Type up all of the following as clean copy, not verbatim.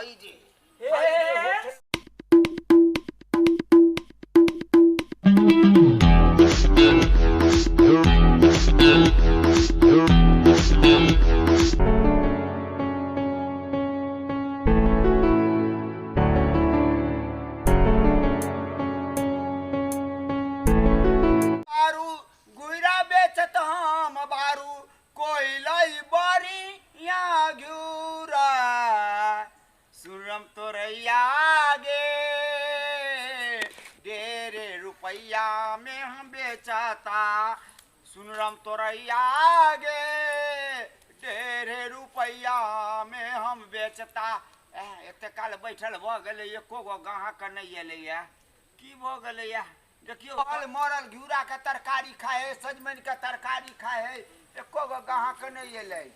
हई जे हे सुनरम तोरैया गे 1.5 रुपैया में हम बेचता। एते काल बैठल भऽ गेलै एको गो गाहक नहि एलैया। की भऽ गेलैया देखियौ, फल मरल घिउरा के तरकारी खाए है, सजमनि के तरकारी खाए है, एको गो गाहक नहि एलै।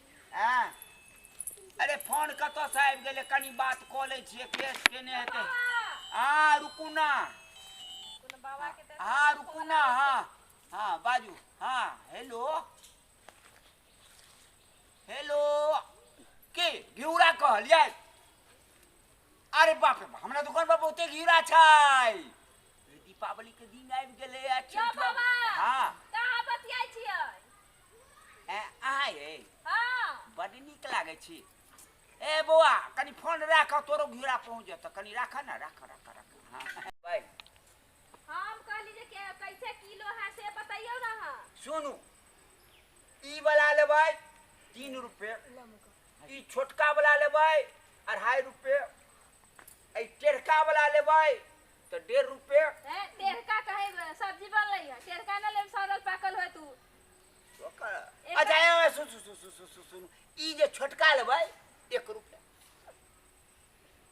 अरे फोन कतऽसँ आबि गेलै, कनि बात कऽ लै छियै, केस केने हेतै। हाँ रुकू ना, हाँ रुकू ना, हाँ हाँ बाजू, हाँ हेलो हेलो, के घिउरा कहलियै? अरे बाप रे, हमरा दुकान पर बहुते घिउरा छै, दीपावली के दिन आबि गेलै। अच्छा हाँ कहाँ बतियाइ छियै? अहाँ यै बड नीक लागै छी। ए बौआ कनि फोन राख, तोरो घिउरा पहुँच जेतौ, कनि राख ना, राख राख राख। हाँ भाई हम कहली जे कैसे किलो है से बताइयो ना। हां सुनू, ई वाला लेबै 3 रुपये, ई छोटका वाला लेबै 2.5 रुपये, ई टेढ़का वाला लेबै तो 1.5 रुपये। ए टेढ़का कहे सब्जी बनलै है, टेढ़का न लेब, सड़ल पाकल होय तू। अच्छा ए सुन सुन सुन सुन सुन, ई जे छोटका लेबै 1 रुपया,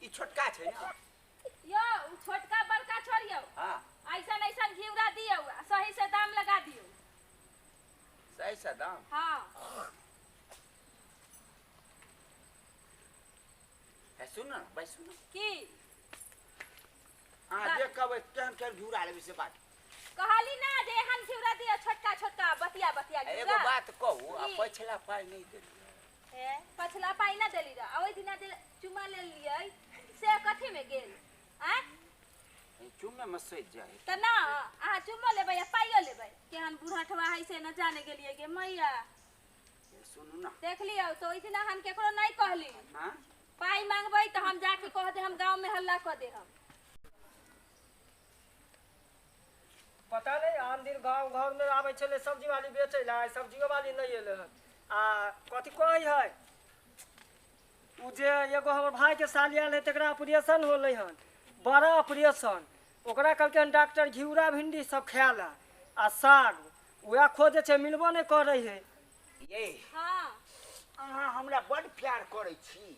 ई छोटका छै ना यो, छोटका बड़का छोड़ियो। हां ऐसा ऐसा घिउरा दियो, सही से दाम लगा दियो। सही से दाम? हां है सुन ना भाई, सुन की हां देख कहबै केहन केहन घिउरा लेबै से बात कहली ना जे एहन घिउरा दियो, छोटका छोटका बतिया बतिया घिउरा। एगो बात कहू, आ पछला पाई नहीं देली? ए पछला पाई ना देली रा, ओइ दिना जे चुमा ले लियै से कथि में गेल? आ चुम्मे में सज जाए त ना, अहाँ चुम्मो लेबै आ पाइयो लेबै। केहन बुढ़ाठवा है से न जाने गेलियै गे मैया। सुनू ना देख लियौ तो ओइ दिना हम केकरो नहीं कहली। हां पाई मांगबै त हम जाके कह दे, हम गांव में हल्ला क दे। हम पता नहीं आन दिन गाँव घर में आबै छलै सब्जी वाली बेचै ला, सब्जियो वाली नहीं एलै हन। आ कथी कहै है उ जे एगो हमर भाई के साली आयल है तकरा ऑपरेशन होलै हन, बड़ा ऑपरेशन। ओकरा कहलकै हन डॉक्टर घिउरा भिंडी सब खाए ला आ साग, वएह खोजै छै मिलबो नहि करै है। ये हाँ अहाँ हमरा बड प्यार करै छी,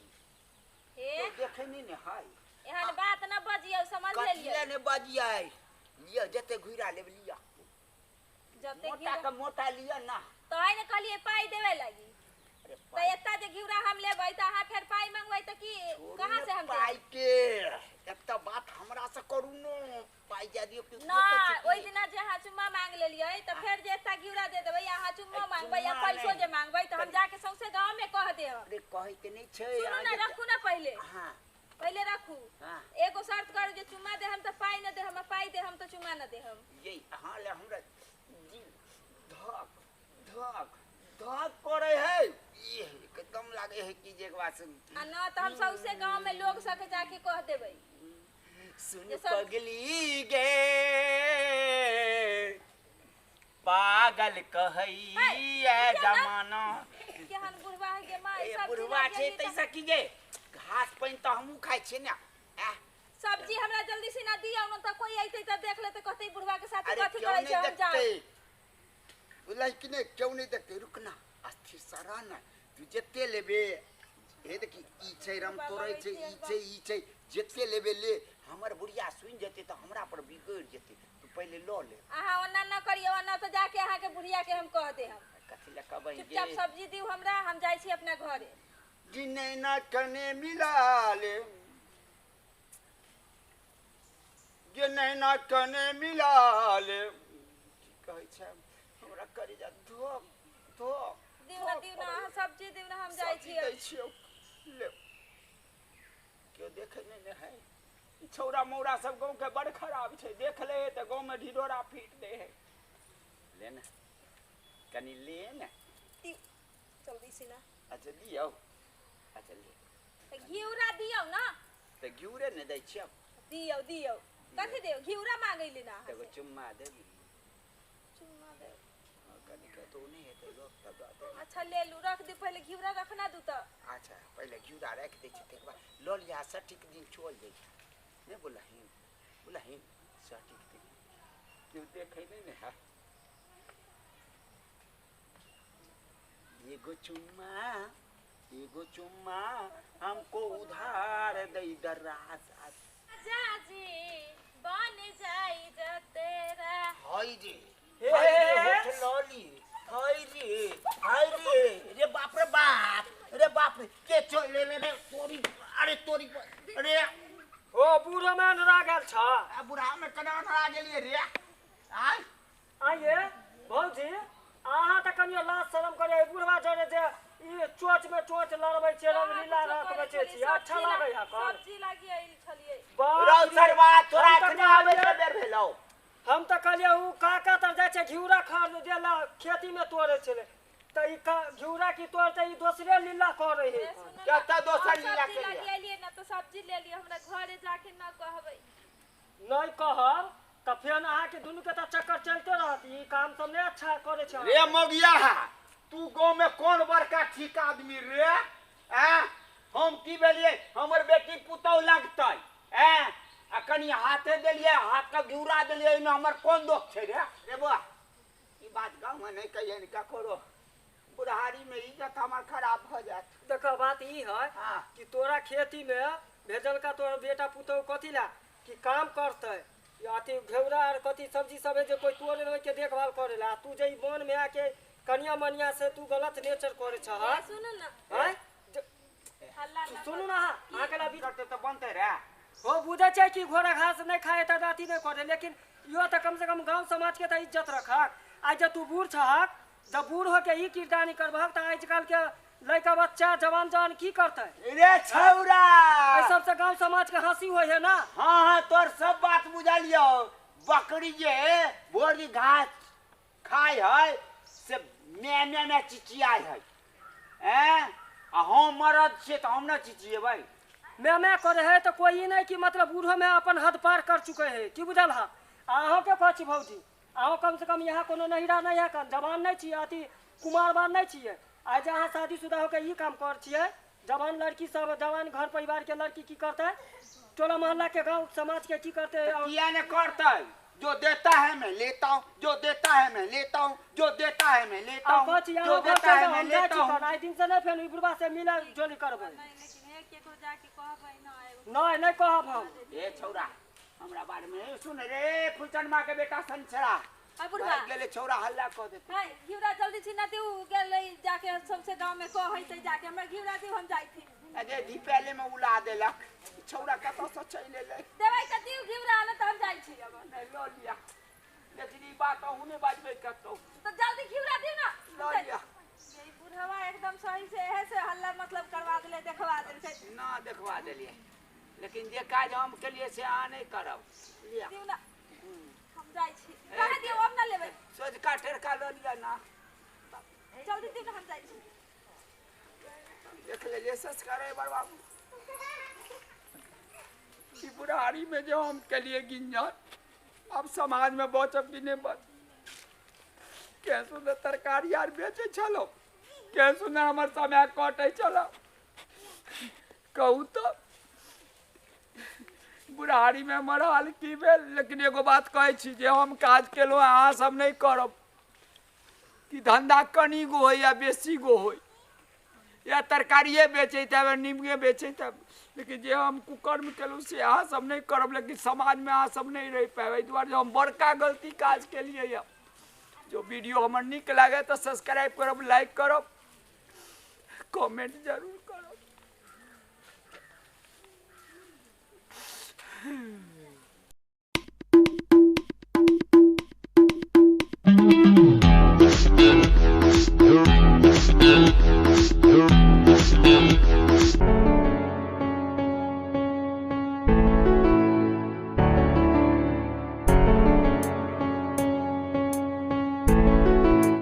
हे देखै नहि ने है। एहन बात न बजियौ, समझ लेलियै? कथी ने बजियै, लिअ जते घिउरा लेब लिअ, जते मोटा के मोटा लिअ ना। तो है ने कहलियै पाई देवे लागी, त एत्ता जे घिउरा हम लेबै त अहाँ फेर पाई मंगबै त की कहाँ से हम पाई के? एकटा बात हमरा से करू न, पाई जा दियौ ना। ओइ दिना जे अहाँ चुम्मा मांग लेलियै त फेर जे एत्ता घिउरा दे देबै, अहाँ चुम्मा मांगबै या पैसो जे मांगबै त हम जाके सौंसे गांव में कह देब। अरे कहै के नहीं छै, सुनू ना, रखू ना पहिले। हां पहिले रखू। हां एगो शर्त करू जे चुम्मा दे हम त पाई न दे हम, पाई दे हम त चुम्मा न दे हम। ये अहाँ ले हमरा दिल धक धक धक करे है, ये एकदम लागे है कि जे एक बात सुन आ ना त हम सौसे गांव में लोग सबके जाके कह देबै। सुन पगली गे पागल कहैया जमाना। केहन बुढ़वा है गे माय, सब बुढ़वा छै तैसा की जे घास पानि त हमहूँ खाइ छियै ने। सब्जी हमरा जल्दी से ना दियौ न त कोई अइतै त देख लेतै, कहतै बुढ़वा के साथ कथी करै छै। हम जाउ बुझलै कि नहि? क्यों नहीं देखते? रुक ना, अस्थिर से रह ना, तू जते लेबे हे देखी ई छै रम तोड़ै छै, ई छै ई छै, जते लेबे ले। हमर बुढ़िया सुनि जेतै त हमरा पर बिगड़ि जेतै, तू पहिले लऽ ले। अहाँ ओना न करियौ, ओना त जाके अहाँ के बुढ़िया के हम कह दे। हम कथी लए कहबै? चुपचाप सब्जी दियौ हमरा, हम जाइ छी अपना घरे। जिनै ना कने मिला ले, जे नैना कने मिला ले। की कहै छै हमरा करेजा धक धक। दियौ ना, दियौ ना अहाँ सब्जी दियौ ना, हम जाइ सब्जी छियै। दै छियौ, ले। केओ देखे नहीं ने है। ई छौड़ा मौड़ा सब गाँव के बड़ खराब छै, देख ले तऽ गाँव में ढिढोरा पीट दे है। ले ने कनी ले ने जल्दी से ना। अच्छा दियौ, अच्छा ले घिउरा दियौ ना। तऽ घिउरे ने दै छियौ। दियौ दियौ कथी दियौ? घिउरा मांगै ले ना। एगो चुम्मा देबी? चुम्मा दे कनी कतौ नहीं हेतै लोक तब दऽ देबै। अच्छा ले लू, रख दे पहले घिउरा रखना दू तऽ। अच्छा पहले घिउरा राखि दै छी, तकर बाद लऽ लिअ सटीक दिन चल जाइ। नहीं बोलहिन बोलहिन सटीक दिन केओ देखै नहीं ने है। एगो चुम्मा, एगो चुम्मा हमको उधार दे दराज। जाजी बन जाई जतेरा। हाय रे हे लॉली, हाय रे हाय रे, रे बाप रे बाप, रे बाप रे के चल ले ले तोरी, अरे तोरी अरे। ओ बूढ़ो में अनरा गेल छ। आ बूढ़ा में केना अनरा गेलियै रे? आय आइए भौजी, अहाँ तऽ कनियो लाज शरम करे बुढ़वा जरे जे ई चोच में चोच लड़बै छै, रंगलीला रखबै छै, अच्छा लागै है कर। सब्जी लागी आइल छलियै। रौ सरवा तोरा एखने आबै के बेर भेलौ। हम तऽ कहलियै उ काका तर जाइ छै घिउरा खा देला खेती में तोड़ै छलै, तऽ ई घिउरा की तोड़तै, ई दोसरे लीला करै है। कतऽ दोसर लीला सब्जी लागी आइलियै ना तऽ सब्जी ले लियै, हमरा घरे जाके ना कहबै। नहीं कहब तऽ फेर अहाँके दुनू के तऽ चक्कर चलते रहत। ई काम सब नहीं अच्छा करे छै। रे मगिया, तू गाँव में कौन बड़का ठीक आदमी रे? आ हम की भेलियै, हमर बेटी पुतहु लगतै ऐं, आ कनी हाथे देलियै, हाथ के घिउरा देलियै, एहिमे हमर कोन दोष छै रे? रे बौआ ई बात गाँव में नहीं कहियै ककरो, बुढ़ारी में इज्जत हमर खराब भऽ जायत। देखो बात ई है कि तोरा खेती में भेजलका तोरा बेटा पुतहु कथी ला कि काम करतै, अथी घेउरा आर कथी सब्जी सब है जे कोई तोड़े के देखभाल करे ला। तू जे वन में आके कनिया मनिया से तू गलत नेचर करे छह। सुनू ना सुनू ना, अहाँ के ला करते तऽ बनतै रे। हो बुझै छै कि घोड़ा घास नहीं खाए तऽ अथी नहीं करे, लेकिन इहो तऽ कम से कम गाँव समाज के तऽ इज्जत रखक। आइ जब तू बूढ़ छहक, जब बूढ़ होके ई किरदानी करबहक तऽ आजकल के लड़का बच्चा जवान जवान की करतै रे छौरा? एहि सबसे गाँव समाज के हंसी होइ है ना। हाँ हाँ तोर सब बात बुझलियौ। बकरी जे भोरी घास खाय है से मे मे मे चिचियाय है ऐं, आ हम मरद छियै तऽ हम न चिचियेबै। मैं मैं करे है तो कोई नहीं कि मतलब बूढ़ो में अपन हद पार कर चुके है की बुझल हा। अहों के कहै छी भौजी, अहों कम से कम यहाँ कोनो नहिरा नहीं है, जवान नहीं छियै, अथी कुमार बार नहीं छियै। आइ जे अहाँ शादीशुदा होके ई काम कर छियै, जवान लड़की सब जवान घर परिवार के लड़की की करतै, टोला मोहल्ला के गाँव समाज के की करतै? किया ने करतै? जो देता है मैं लेता हूँ, जो देता है मैं लेता हूँ, जो देता है मैं लेता हूँ, जो देता है मैं लेता हूँ। आइ दिन से नहीं फेर ई बुढ़वा से मिला जोली करबै। नहीं नहीं कहब हम। ए छौरा हमरा बारे में सुन रे, फुलचनमा के बेटा संचरा गेले छौरा हल्ला कऽ देतै। हाय घिउरा जल्दी छिना दिउ, गेलै जाके सबसे गांव में कहै छै जाके हमरा घिउरा दिउ, हम जाइ छी। अरे धीपेले में उला देलक छौरा, कतऽ से चलि एलै? देबै तऽ दिउ घिउरा, न तऽ हम जाइ छी। अब नहीं लऽ लिअ, लेकिन ई बात अहूँ नहि बाजबै कतौ। तऽ जल्दी घिउरा दिउ ना। लऽ लिअ। ई बुढ़वा एकदम सही से एहे से हल्ला मतलब करवा देले, देखवा देलकै ना, देखवा देलियै। लेकिन जे काज हम केलियै से अहाँ नहि करब। लिअ दिउ ना, हम जाइ छी। कहे दियौ अब ना लेबै। सोझका टेरका लऽ लिअ ना, जल्दी दिउ ना, हम जाइ छी। देख लेलियै संस्कार है बड़ बाबू। ई बुढ़ारी में जो हम केलियै गिंजन, अब समाज में बचब कि नहीं बच? के सुन्दर तरकारी आर बेचै छलहुँ, के सुन्दर हमर समय कटै छल। कहू तऽ बुढ़ारी में हमर हाल की भेल? लेकिन एगो बात कहै छी, जे हम काज केलहुँ अहाँ सब नहीं करब कि धंधा कनी गो होय या बेसी गो होय, या तरकारिए बेचैत हैब या नीमके बेचैत हैब, लेकिन जे हम कुकर्म केलहुँ से अहाँ सब नहीं करब। लेकिन समाज में अहाँ सब नहीं रहि पायब, एहि दुआरे हम बड़का गलती काज केलियै यऽ। जो वीडियो हमर नीक लागे तऽ सब्सक्राइब करब, लाइक करब, कमेंट जरूर करब।